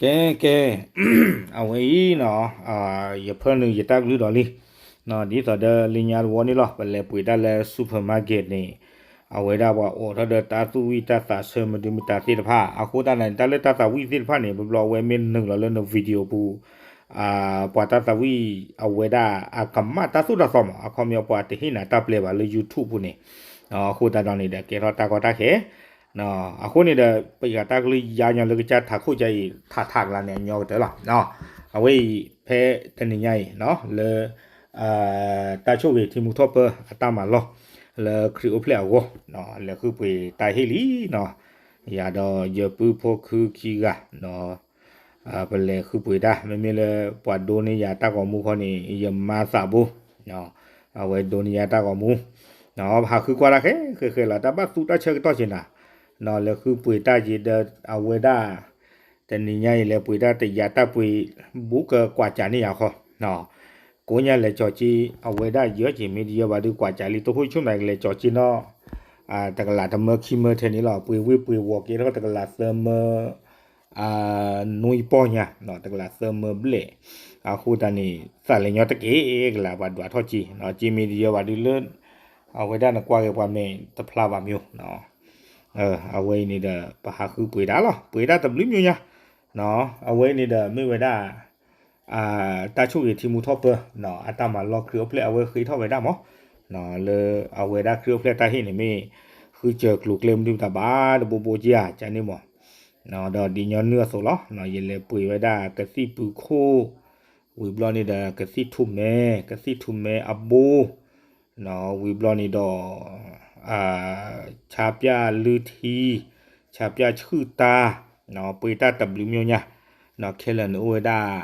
ကဲ ကဲ, အဝဲအံၤနီၤ, ယဖၢနုာ်ယတၢ်ကလုၢ်ဒီးလံ, ဒ်သိးဒီးလၢညါတဝီန့ၣ်လီၤ, ပလဲၤပှ့ၤတၢ်လၢ supermarket န့ၣ်, အဝဲဒၣ်ပှၤအိးထီၣ်ဒီးတၢ်သူၣ်ဝံၣ်တၢ်သးဆၢမနုၤမတၤသ့ၣ်တဖၣ်, အဃိသတးန့ၣ် တၢ်လၢတၢ်သးဝံၣ်သ့ၣ်တဖၣ်န့ၣ် ဘျီဘျီအဝဲမ့ၢ်နုာ်လီၤလၢန video ပူၤ ပှၤတၢ်သးဝံၣ်အဝဲဒၣ်အကမၣ်တၢ်သိၣ်တၢ်သီမး, အခီပညီပှၤတဟ့ၣ်နၤတၢ်ပျဲဘၣ်လၢ YouTube ပူၤန့ၣ်, အဃိသတးဒီးန့ၣ်ဒီး ကဲထီၣ်တၢ်ကီတၢ်ခဲ, အဃိန့ၣ်ဒီး ပယီၤတၢ်ကလုၢ်ယါညီလၢကစၢ်ထးခိၣ်ကါအံၤ ထးထးကလာ်န့ၣ် အညီကတၢၢ်လီၤ. အဝဲအံၤ ဖဲတနံၤညါအံၤ လၢ တၢ်ဆိၣ်ဂ့ၤထံမူထီၣ်ပၢအတၢ်မၤလီၢ် လၢခရံာ်အိၣ်ဖျဲၣ်အဂီၢ်, လဲၤဃုပှ့ၤတၢ်ဟ့ၣ်လံနီၤ, ယၤဒီးယပုၢ်ဖိခုခံဂၤ ပလဲၤဃုပှ့ၤတၢ်, မ့မ့ၢ်လၢပှၤဒိးန့ၢ်ယၤတၢ်ဂီၤမူခီန့ၣ် ယမါသးဘိ, အဝဲဒိးန့ၢ်ယၤတၢ်ဂီၤမူ, ဟးဃုကွၢ်တၢ်ဃဲဃဲဃဲလီၤ, တၢ်ဘၣ်သူတၢ်ဆၢကတီၢ်က့ၤနၤ, လဲၤဃုပှ့ၤတၢ်က့ၤဒီးအဝဲဒၣ်, တနံၤညါအံၤလဲၤပှ့ၤတၢ်တယၤတၢ်ပှ့ၤ ဘူးကကွၢ်ကၠးန့ၢ်ယၤဃီ, ကိးညါလဲၤကၠီၤက့ၤ အဝဲဒၣ်ယဲၢ်က့ၤ မ့ၢ်တယဲၢ်ဘၣ်ဒီးကွၢ်ကၠးလံ တိခိၣ်ဆိၣ်နၤကလဲၤကၠီၤက့ၤနီၤ, တကလးတမၢခံမၢထဲန့ၣ်လီၤ, ပှ့ၤဝ့ၢ်ပှ့ၤဝီၤက့ၤထီၣ်တကလးသၢမၢ နွံပီၢ်ညါ, တကလးသၢမၢဘျဲၣ်, အဃိသတးန့ၣ် သးလဲၤညီတက့ၢ် ကလးပှၤဒွးထီၣ်က့ၤ, က့ၤမ့ၢ်တယဲၢ်ဘၣ်ဒီးလၢ အဝဲဒၣ်နကွၢ်က့ၤပှၤမဲာ်တဖျါဘၣ်မၠိ, အဝဲအံၤန့ၣ်ဒီး ပဟးဃုပှ့ၤတၢ်လီၤ, ပှ့ၤတၢ်တဘျုးမၠိညါ, အဝဲအံၤန့ၣ်ဒီးမ့ၢ်ဝဲဒၣ် တၢ်ဆိၣ်ဂ့ၤထံမူထီၣ်ပၢ အတၢ်မၤလီၢ်ခရံာ်အိၣ်ဖျဲၣ်အဝဲဃ့ထီၣ်ဝဲဒၣ်မး, လၢအဝဲဒၣ်ခရံာ်အိၣ်ဖျဲၣ်တၢ်ဟ့ၣ်န့ၣ်မ့ၢ် ဃုစၢၤကျိၤကျဲမနုၤမတၤဘၣ်တဘိဘိက့ဧါ ကန့ၣ်မး, ဒီးဒ်ညီနုၢ်အသိးလီၤ, ယလဲၤပှ့ၤဝဲဒၣ်ကသံၣ်ပူၤခိၣ်, ဝံၤဘျီန့ၣ်ဒီးကသံၣ်ထူၣ်မဲ, ကသံၣ်ထူၣ်မဲအဘိ ဝံၤဘျီန့ၣ်ဒီး ဆါပၠၣ်လုၢ်ထံ, ဆါပၠၣ်ဆူၣ်တၢ်, ပှ့ၤတၢ်တဘျုးမၠိညါ, ခဲလၢာ်န့ၣ်အိၣ်ဝဲဒၣ်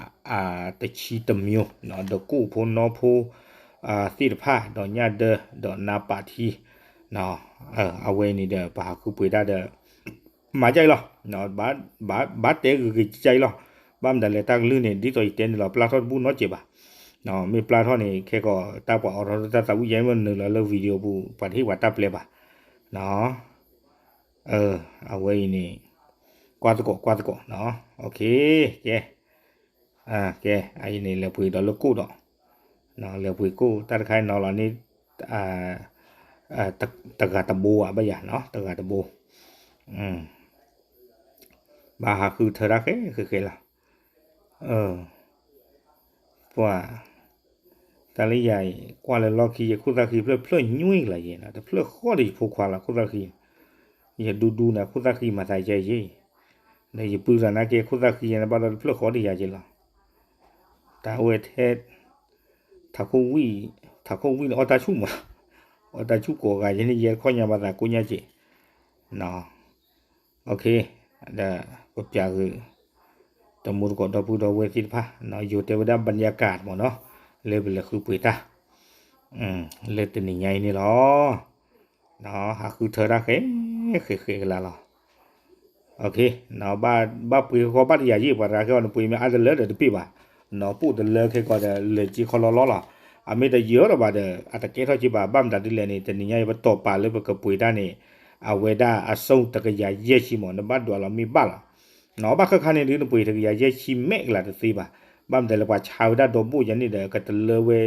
တဆံတမၠိ, ဒီးကိၣ်ဖိနီဖိသ့ၣ်တဖၣ် ဒီးညၣ်ဒၢ ဒီးနါပာ်ထံ, အဝဲအံၤန့ၣ်ဒီး ပဟးဃုပှ့ၤတၢ်ဒီး မၤကၠၢ်အံၤလီၤ, ဘၣ်တဲဂ့ၤဂ့ၤကၠၢ်အံၤလီၤ, ဘၣ်မတၤလဲၣ်တၢ်ကလုၢ်န့ၣ် ဒ်သိးယတဲန့ၣ်လီၤ ပျၢ်ထီၣ်တဘူၣ်နီတစဲးဘၣ်, မ့ၢ်ပျၢ်ထီၣ်န့ၣ် ခဲကီးတၢ်ပှၤအိးထီၣ်တၢ်သးဝံၣ်ယဲမ့ၢ်နုာ်လီၤလၢ video ပူၤ ပှၤတဟ့ၣ်ပှၤတၢ်ပျဲဘၣ်, အဝဲအံၤန့ၣ် ကွၢ်သကိးကွၢ်သကိးနီၤ, ကဲ ကဲ အအံၤန့ၣ် လဲၤပှ့ၤဒီးလၢကိၣ်ဒီး, လဲၤပှ့ၤကိၣ်တၢ်တခါနီၤလီၤန့ၣ်, တဂၤတဘိဧါ ဘၣ်ယၤနီၤ တဂၤတဘိ, ဘၣ်ဟးဃုထၢတၢ်ဃဲဃဲဃဲလီၤ, ပှၤ တၢ်လၢယၤအံၤ ကွၢ်လၢလီၢ်ခံ ယခိၣ်သၣ်ဃံဖျၢၣ်ဖျၢၣ်ညွံကလၢၤယဲနီၤ, တဖျၢၣ်ဃီဒီးယဖိခွါလီၤ ခိၣ်သၣ်ဃံ, ယဒူဒူန့ၣ် ခိၣ်သၣ်ဃံမၤသးယဲယဲ, ဒီးယပုၢ်သးနာ်က့ ခိၣ်သၣ်ဃံယဲန့ၣ် ဘၣ်ဒီးတဖျၢၣ်ဃီဒီးယၤယဲလီၤ, တၢ်ဝဲထဲ ထးခိၣ်ဝံၣ်, ထးခိၣ်ဝံၣ်န့ၣ် အီၣ်တၢ်ဆူၣ်မး, အီၣ်တၢ်ဆူၣ်ကိးဂၤယဲန့ၣ် ယဲတခီညါမၤသးကိးညါက့ၤ ဒီးပပျးဂ့ၤ တမူတကိးဒီပုၢ်ဒီဝဲၢ်သ့ၣ်တဖၣ် ယိၤတဲဝဲဒၣ် บรรยากาศ မ့ၢ်နီၤ လၢပလဲၤဃုပှ့ၤတၢ် လၢတနံၤညါအံၤန့ၣ်လီၤ. ဟးဃုထၢတၢ်ဃဲ ဃဲဃဲကလါလီၤ. ဘၣ်ပှ့ၤဃီဘၣ်တယာ်ယံာ် ပှၤတဂၤခဲအံၤန့ၣ် ပှ့ၤမ့ၢ်အါတလၢဒီးတပ့ၢ်ဘၣ်, နီၢ်ပိၢ်တလၢခဲကီးဒီး လဲၤက့ၤခီလီၤလီၤလီၤ. အမ့ၢ်တယၢၤဒီးဘၣ်ဒီး အတကဲထီၣ်က့ၤဘၣ် ဘၣ်မတၤဒ်လဲၣ်န့ၣ် တနံၤညါအံၤပတီၢ်ပာ်လၢပကပှ့ၤတၢ်န့ၣ် အဝဲဒၣ်အစိၣ်တကယၤယဲၢ်ဆံမး နဘၣ်ဒွးလီၤမ့ၢ်ဘၣ်လီၤ. နီၢ်ဘၣ်ဃၣ်ခါန့ၣ်ဒုး နပှ့ၤတကယၤယဲၢ်ဆံမဲာ်ကလၤတသ့ဘၣ်. ဘၣ်မတၤလဲၣ် ပှၤဆါဝဲဒၣ်ဒီဘိယၤန့ၣ်ဒီး ကတလၢဝဲ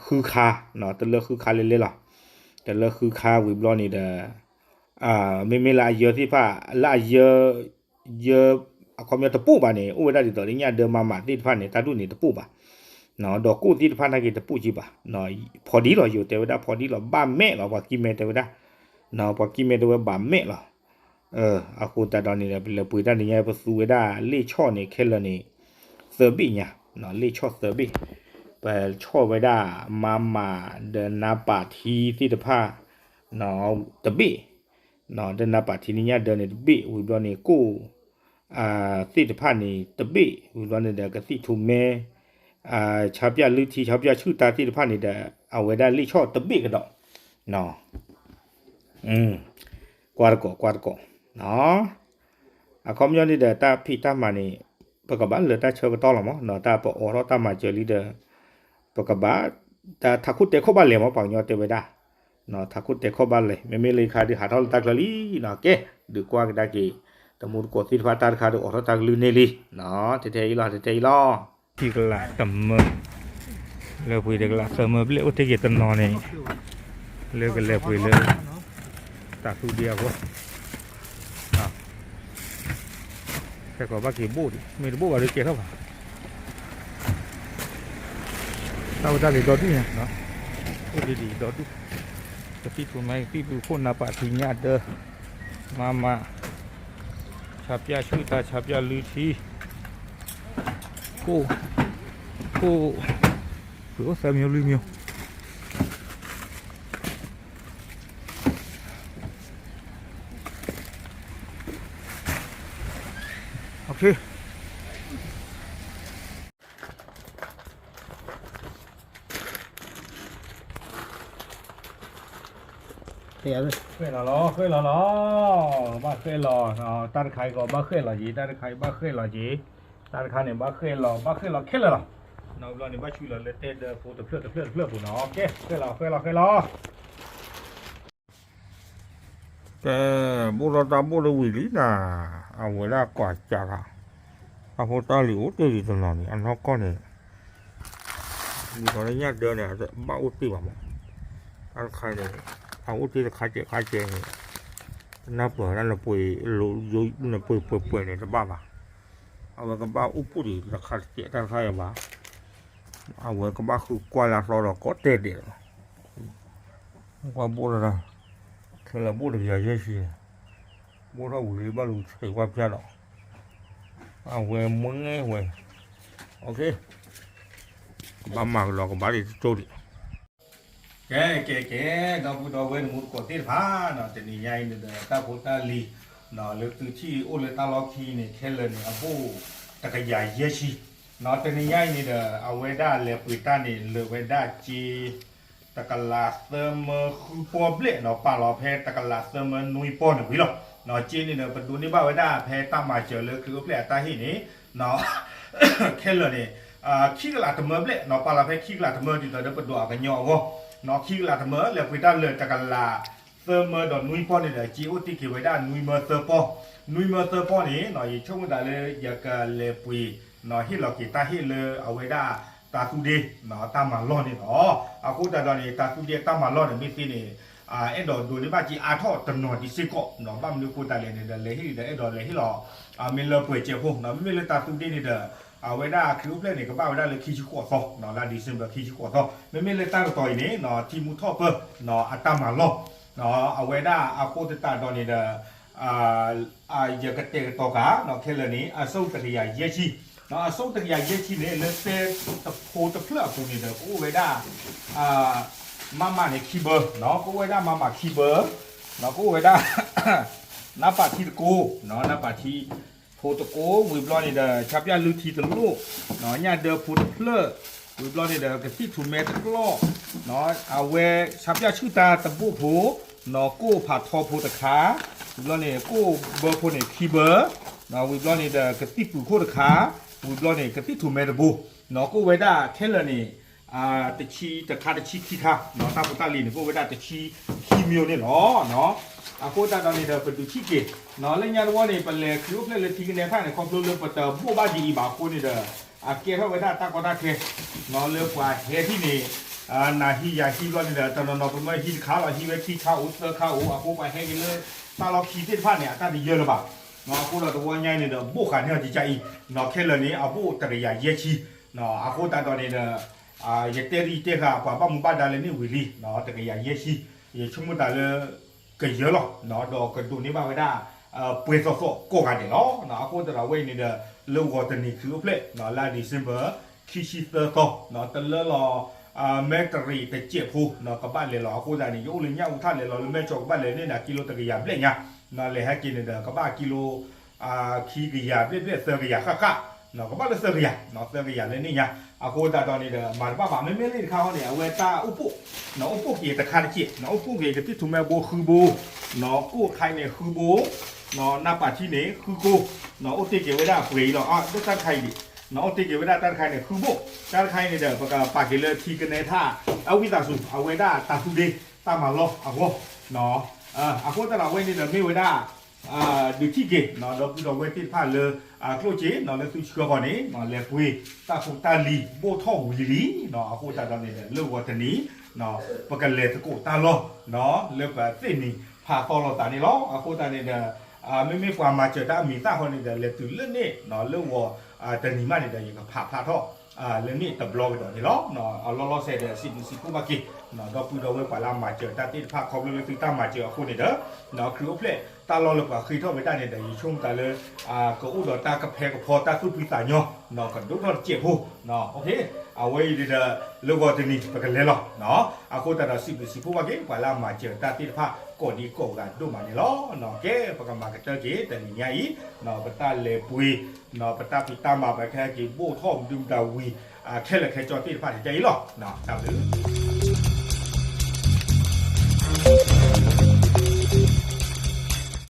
ဃုခါ, တလၢဃုခါလဲလဲလီၤ. တလၢဃုခါဝံၤဘျီန့ၣ်ဒီး မ့မ့ၢ်လၢအယၢသ့ၣ်တဖၣ် လၢအယၢ ယၢ အခီပညီတပိၢ်ဘၣ်န့ၣ် အိၣ်ဝဲဒၣ်ဒ်သိးလၢညၣ်ဒၢမၤမးသ့ၣ်တဖၣ်န့ၣ် တၢ်ဒူၣ်န့ၣ်တပိၢ်ဘၣ်, ဒီးကိၣ်သ့ၣ်တဖၣ်နာ်က့တပိၢ်က့ၤဘၣ်. ဖီဒံလီၤ ယိၤတဲဝဲဒၣ်ဖီဒံလီၤ ဘၣ်မဲာ်လီၤ ပှၤကံၢ်မဲတဲဝဲဒၣ်, ပှၤကံၢ်မဲတဲဝဲဘၣ်မဲာ်လီၤ. အဃိသတးဒီးန့ၣ်ဒီး ပလဲၤပှ့ၤတၢ်နံၤညါ ပသူဝဲဒၣ်လ့ၣ်ဆီၣ်န့ၣ် ခဲလၢာ်န့ၣ် သၢဘ့ၣ်ညါ, လ့ၣ်ဆီၣ်သၢဘ့ၣ်, ပဆီၣ်ဝဲဒၣ် မၤမး ဒီးနါပာ်ထံသ့ၣ်တဖၣ် တဘ့ၣ်, ဒီးနါပာ်ထံန့ၣ်ညၣ်ဒၢန့ၣ်တဘ့ၣ် ဝံၤဘျီန့ၣ် ကိၣ် သ့ၣ်တဖၣ်န့ၣ်တဘ့ၣ် ဝံၤဘျီန့ၣ်ဒီး ကသံၣ်ထူမဲ ဆါပၠၣ်လုၢ်ထံ ဆါပၠၣ်ဆူၣ်တၢ်သ့ၣ်တဖၣ်န့ၣ်ဒီး အဝဲဒၣ်လ့ၣ်ဆီၣ်တဘ့ၣ်ကဒီး, ကွၢ်တကိး ကွၢ်တကိး, အခီပညီန့ၣ်ဒီး တၢ်ဖံးတၢ်မၤန့ၣ် ပကဘၣ်လၢတၢ်ဆၢကတီၢ်လီၤမး, တၢ်ပအိးထီၣ်တၢ်မၤစၢၤလံဒီး ပကဘၣ် တၢ်ထးခိၣ်တဲခီၣ်ဘၣ်လဲၤမး ပှၤကညီတဲဝဲဒၣ်, ထးခိၣ်တဲခီၣ်ဘၣ်လဲၤ မ့မ့ၢ်လၢခါဒုးဟးထီၣ်လၢတၢ်ချၢလံနီၤ, ကဲ ဒုးကွၢ်ကဒါက့ၤ တမူတကိးသ့ၣ်တဖၣ်တၢ်တခါဒီးအိးထီၣ်တၢ်ကလုၢ်န့ၢ်လံ, ထဲထဲအံၤလီၤ ထဲထဲအံၤလီၤ. ထံကလးတမၢ, လၢပှ့ၤတကလးသၢမၢဘျဲၣ်အိၣ်တ့ၢ်က့ၤတနီၤန့ၣ်, လၢကလဲၤပှ့ၤလၢ တၢ်သူဒ့အဂီၢ်, ဟဲကီးဘၣ်က့ၤဘိၣ်ဒံး မ့ၢ်တဘိၣ်ဘၣ်ဒီးကဲထီၣ်ဘၣ်. တၢ်ဝဲတၢ်လံၤဒီဒူၣ်ညါ, အိၣ်ဒံးဒံးဒီဒူၣ်, ကသံၣ်ထူၣ်မဲ ကသံၣ်ပူၤခိၣ် နါပာ်ထံ ညၣ်ဒၢ, မါမး, ဆၣ်ပၠၣ်ဆူၣ်တၢ် ဆၣ်ပၠၣ်လွံၢ်ထံ, ခိၣ်, ခိၣ်, ပှ့ၤအိၣ်သၢမၠိလွံၢ်မၠိ. ဃဲလီၤလီၤ ဃဲလီၤလီၤ, ဘၣ်ဃဲလီၤ, တၢ်တခါအံၤကီးဘၣ်ဃဲလီၤက့ၤ, တၢ်တခါအံၤဘၣ်ဃဲလီၤက့ၤ, တၢ်တခါန့ၣ် ဘၣ်ဃဲလီၤ ဘၣ်ဃဲလီၤခဲလၢာ်လီၤ. နီၢ်ဘျီန့ၣ် ဘၣ်ဆူလီၤလၢတဲဒၢဖိတဖျၢၣ်တဖျၢၣ်တဖျၢၣ်ပူၤနီၤ, ကဲ ဃဲလီၤ ဃဲလီၤ ဃဲလီၤ. ကဲ, ဘိၣ်ထီၣ်တၢ်ဘိၣ်လၢဝံၤလံနၤ, အဝဲဒၣ်ကွၢ်စးခါ, တၢ်ဖိတၢ်လံၤအိၣ်တ့ၢ်ဒံးတနီၤန့ၣ် အနီၢ်ကီၢ်န့ၣ်, ဒ်သိးလၢညၣ်ဒၢန့ၣ် အဘၣ်အိၣ်တ့ၢ်ဘၣ်မး, တၢ်တခါန့ၣ်, အအိၣ်တ့ၢ်တခါကဲးခါကဲးန့ၣ်, နၢ်ပၢၢ်ဝဲဒၣ်နပှ့ၤ, နပှ့ၤပှဲၤပှဲၤန့ၣ်တဘၣ်ဘၣ်, အဝဲကဘၣ်အိၣ်ပူၤဒံးတခါကဲးတၢ်တခါအံၤဘၣ်, အဝဲကဘၣ်ဃုကွၢ်လၢအသီဒီးကိးတဲာ်ဒဲးလီၤ. ကွၢ်ဘိၣ်လီၤ, ခဲလၢာ်ဘိၣ်တကယၤယဲၢ်ဆံ, ဘိၣ်ထီၣ်ဝံၤလံဘၣ်လူၤဆဲးကွၢ်ဖၠၣ်ဒီး, အဝဲမုၢ်ငဲဝဲ, ကဘၣ်မၤကဒီးကဘၣ်ဒံးတကၠိဒံး. ကဲ ကဲ ကဲ, ဒီပုၢ်ဒီဝဲၢ်တမူတကိးသ့ၣ်တဖၣ်နီၤ, တနံၤညါအံၤန့ၣ်ဒီး တၢ်ဖိတၢ်လံၤ လၢသုထံၣ်အိၣ်လၢတၢ်လီၢ်ခံန့ၣ် ခဲလၢာ်န့ၣ် အဘိၣ်တကယၤယဲၢ်ဆံ, တနံၤညါအံၤန့ၣ်ဒီး အဝဲဒၣ်လဲၤပှ့ၤတၢ်န့ၣ် လၢာ်ဝဲဒၣ်က့ တကလးသၢမၢဃုပီၣ်ဘျဲၣ်နီၤ, ပာ်လီၤဖဲတကလးသၢမၢနွံပီၣ်န့ၣ်ဝံၤလီၤ. က့န့ၣ်ဒီး ပဒိးန့ၢ်ဘၣ်ဝဲဒၣ်ဖဲတၢ်မၤစၢၤလၢခရံာ်အိၣ်ဖျဲၣ်အတၢ်ဟ့ၣ်န့ၣ်, ခဲလၢာ်န့ၣ် ခံကလးတမၢဘျဲၣ်နီၤ, ပာ်လီၤဖဲခံကလးတမၢဒ်သိးဒီးပဒိးအကညီအဂီၢ်, ခံကလးတမၢ လဲၤပှ့ၤတၢ်လၢာ်တကလးသၢမၢဒီးနွံပီၣ်န့ၣ်ဒီး က့အိၣ်တ့ၢ်က့ၤဝဲဒၣ်နွံမၢသၢပီၣ်, နွံမၢသၢပီၣ်န့ၣ် ယဆိကမိၣ်သးလၢယကလဲၤပှ့ၤ ဟ့ၣ်လီၤက့ၤတၢ်ဟ့ၣ်လၢအဝဲဒၣ်တၢ်သူဒ့ တၢ်မၤလီၢ်န့ၣ်လီၤ. အဃိသတးဒီးန့ၣ် တၢ်သူဒ့တၢ်မၤလီၢ်န့ၣ် မ့ၢ်သ့န့ၣ် အဲၣ်ဒိးဒိးန့ၢ်ဘၣ်က့ၤအါထီၣ်တနီၤဒံးစ့ၢ်ကီး, ဘၣ်မနုၤအဃိသတးလဲၣ်န့ၣ်ဒီး လဲၤဟ့ၣ်ဒီးအဲၣ်ဒိးလဲၤဟ့ၣ်လီၤ မ့ၢ်လၢပှဲၤစဲးဖိ, မ့မ့ၢ်လၢတၢ်သူဒ့န့ၣ်ဒီး အဝဲဒၣ်ခရံာ်အိၣ်ဖျဲၣ်န့ၣ် ကဘၣ်ဝဲဒၣ်လၢခံဆံဃိးသီ, လါ December ခံဆံဃိးသီ, မ့မ့ၢ်လၢတၢ်ကတီၤအံၤန့ၣ် ထံမူထီၣ်ပၢၢ် အတၢ်မၤလီၢ် အဝဲဒၣ်အဃိသတးဒီးန့ၣ်ဒီး ယကတဲာ်ကတီၤဃာ် ခဲလၢာ်န့ၣ် အစိၣ်တကယၤယဲၢ်ဆံ, အစိၣ်တကယၤယဲၢ်ဆံန့ၣ် လၢသဲတဖိတဖျၢၣ်အပူၤန့ၣ်ဒီး ကအိၣ်ဝဲဒၣ် မမန့ၣ်ခံဘၢ, ကအိၣ်ဝဲဒၣ်မမခံဘၢ, ကအိၣ်ဝဲဒၣ် နါပာ်ထံတကိး, နါပာ်ထံဖိတကိး, ဝံၤဘျီန့ၣ်ဒီး ဆၣ်ပၠၣ်လုၢ်ထံတလိၣ်, ညၣ်ဒၢဖိတဖျၢၣ်, ဝံၤဘျီန့ၣ်ဒီး ကသံၣ်ထူၣ်မဲတကျီၢ်, အဝဲဆၣ်ပၠၣ်ဆူၣ်တၢ်တဘိၣ်ဖိ, ကိၣ်ဖးထီဖိတခါ, ဝံၤဘျီန့ၣ် ကိၣ်ဘၢဖိန့ၣ်ခံဘၢ, ဝံၤဘျီန့ၣ်ဒီး ကသံၣ်ပူၤခိၣ်တခါ, ဝံၤဘျီန့ၣ် ကသံၣ်ထူၣ်မဲတဘိ, ကအိၣ်ဝဲဒၣ်ခဲလၢာ်န့ၣ် တဆံတခါတဆံခံခါ, တၢ်ဖိတၢ်လံၤန့ၣ် ကအိၣ်ဝဲဒၣ်တဆံခံမၠိန့ၣ်လီၤ. အဃိသတးဒီးန့ၣ်ဒီး ပဒုးထံၣ်က့ၤ လၢညါတဝီန့ၣ် ပလဲၤခရံာ်အိၣ်ဖျဲၣ်လၢထံကနဲထၣ်န့ၣ် ခီဖျိလၢပတဘိၣ်ဘၣ်ဒ်အံၤဘၣ်အဃိန့ၣ်ဒီး အကဲထီၣ်ဝဲဒၣ်တၢ်ကီတၢ်ခဲ လၢပှၤဟဲထံၣ်န့ၣ် နၤဟံးယၤဟံးဘျီန့ၣ်ဒီး တနီၤနီၤပမၢဟံးတခါလီၤ ဟံးဝဲခံခါအိၣ်သၢခါအိၣ် အဃိပှၤဟဲက့ၤလၢတၢ်လီၢ်ခံသ့ၣ်တဖၣ်န့ၣ် အတၢ်တယၢလၢၤဘၣ်. အဃိဒီးတဝီညါအံၤန့ၣ်ဒီး ဘိၣ်ဃာ်န့ၢ်အီၤကကအံၤ ခဲလၢာ်န့ၣ် အဘိၣ်တကယၤယဲၢ်ဆံ, အဃိသတးဒီးန့ၣ်ဒီး ယတဲတံၤတဲဃာ်ပှၤဘၣ်မူဘၣ်ဒါလၢန့ၣ်ဝံၤလံ တကယၤယဲၢ်ဆံ, ယဆိကမိၣ်သးလၢ ကယၢလီၤ ဒီးကဒိးန့ၢ်ဘၣ်ဝဲဒၣ် ပှဲၤသီသီကိးဂၤဒဲးလီၤ. အဃိသတးဒီးအဝဲအံၤန့ၣ်ဒီး လၢဂီၤတနံၤခရံာ်အိၣ်ဖျဲၣ် လါ December ခံဆံသၢသီ တလၢလီၤ မဲတရံးတစဲးဖိ ကဘၣ်လဲၤလီၤ. အဃိသတးန့ၣ် ယအိၣ်လၢညၣ်အူထၣ်လဲၤလီၤလၢမဲၢ်ဆီးကဘၣ်လဲၤန့ၣ်ဒီး ကံလိတကယၤဘျဲၣ်ညါ လဲၤဟဲက့ၤန့ၣ်ဒီး ကဘၣ်ကံလိ ခံကယၤဘျဲၣ်ဘျဲၣ်သၢကယၤဃၣ်ဃၣ် ကဘၣ်လၢသၢကယၤ သၢကယၤလၢန့ၣ်ညါ. အဃိသတးဒီးန့ၣ်ဒီး မၤတဘၣ်ဘၣ် မ့မ့ၢ်လၢတခါဃီန့ၣ် အဝဲတၢ်အိၣ်ပိၣ် အိၣ်ပိၣ်က့ၤတခါတစဲး အိၣ်ပိၣ်က့ၤကသံၣ်ထူၣ်မဲဘိဃုဘိ ကိၣ်ခါအံၤန့ၣ်ဃုဘိ နါပာ်ထံန့ၣ်ဃုကိၣ် အိၣ်တ့ၢ်က့ၤဝဲဒၣ်ပှဲၤအံၤလီၤ. ဒ်တၢ်တခါအံၤဒံး အိၣ်တ့ၢ်က့ၤဝဲဒၣ်တၢ်တခါအံၤန့ၣ် ဃုဘိၣ် တၢ်တခါအံၤန့ၣ်ဒီး ပကပာ်က့ၤလၢထံကနဲထၣ် အဝံသးစူၤ အဝဲဒၣ်တၢ်သူဒ့ တၢ်မၤလီၢ်အဂီၢ် အဃိသတးဒီးအဝဲန့ၣ်ဒီးမ့ၢ်ဝဲဒၣ် ဒုးထံၣ်က့ၤ ဒီပုၢ်ဒီဝဲၢ်သ့ၣ်တဖၣ်လၢ အကျိၣ်စ့ လၢသုဆှၢဃီန့ၣ် လဲၤပှ့ၤတၢ်ဖိတၢ်လံၤ ဘိၣ်ထီၣ်ဝံၤလံ အဃိသတးဒီးန့ၣ်ဒီး လၢဂီၤတနံၤ ပကလဲၤသကိးတၢ်လီၢ် လၢပသ့ၣ်နံၤဖးသီလိာ်သးန့ၣ်လီၤ. အဃိသတးန့ၣ်ဒီး မ့မ့ၢ်ပှၤမၤစၢၤတၢ်အမံၤသၣ်ဃီန့ၣ်ဒီး လဲၤတုၤလၢန့ၣ် လၢဂီၤတနံၤမးန့ၣ်ဒီး ယကဖးဖျါထီၣ် လၢန့ၣ်တဘျီကဒီးန့ၣ်လီၤ. အလီၢ်လီၢ်ဆဲးဒီး စံးဘျုးစံးဖှိၣ်ဘၣ်က့ၤ ဒီပုၢ်ဒီဝဲၢ်ပှၤလၢအမၤစၢၤတၢ်သ့ၣ်တဖၣ် ခီဖျိလၢသုတၢ်မၤစၢၤအဃိန့ၣ်ဒီး ခရံာ်အိၣ်ဖျဲၣ်တၢ်လီၢ်လၢပှၤဃ့ထီၣ်ဝဲဒၣ်န့ၣ်ဒီး ယဆိကမိၣ်သးလၢ ကအိၣ်ဒီးတၢ်ကဖဲကဖီတၢ်သူၣ်ဖှံသးညီ ကဒိၣ်ထီၣ်တစဲးဖိ အဝဲအံၤဒီး လၢဂီၤတနံၤ ပကလဲၤလီၤ. အဃိသတးဒီး စံးဘျုးစံးဖှိၣ်ဘၣ်က့ၤ ပှၤလၢအမၤစၢၤတၢ်သ့ၣ်တဖၣ် ကိးဒံကိးဂၤဒိၣ်မးန့ၣ်လီၤ. ကဲ ပကမၤကတၢၢ်က့ၤ တနံၤညါအံၤ ပတၢ်လဲၤပှ့ၤ ပတၢ်ဖံးတၢ်မၤ ပခဲက့ၤဘိၣ်ထီၣ်မဒုမတၤဝံၤ ခဲလၢာ်ခဲဆ့သ့ၣ်တဖၣ်န့ၣ် တၢ်အံၤလီၤ. တၢ်ဘျုး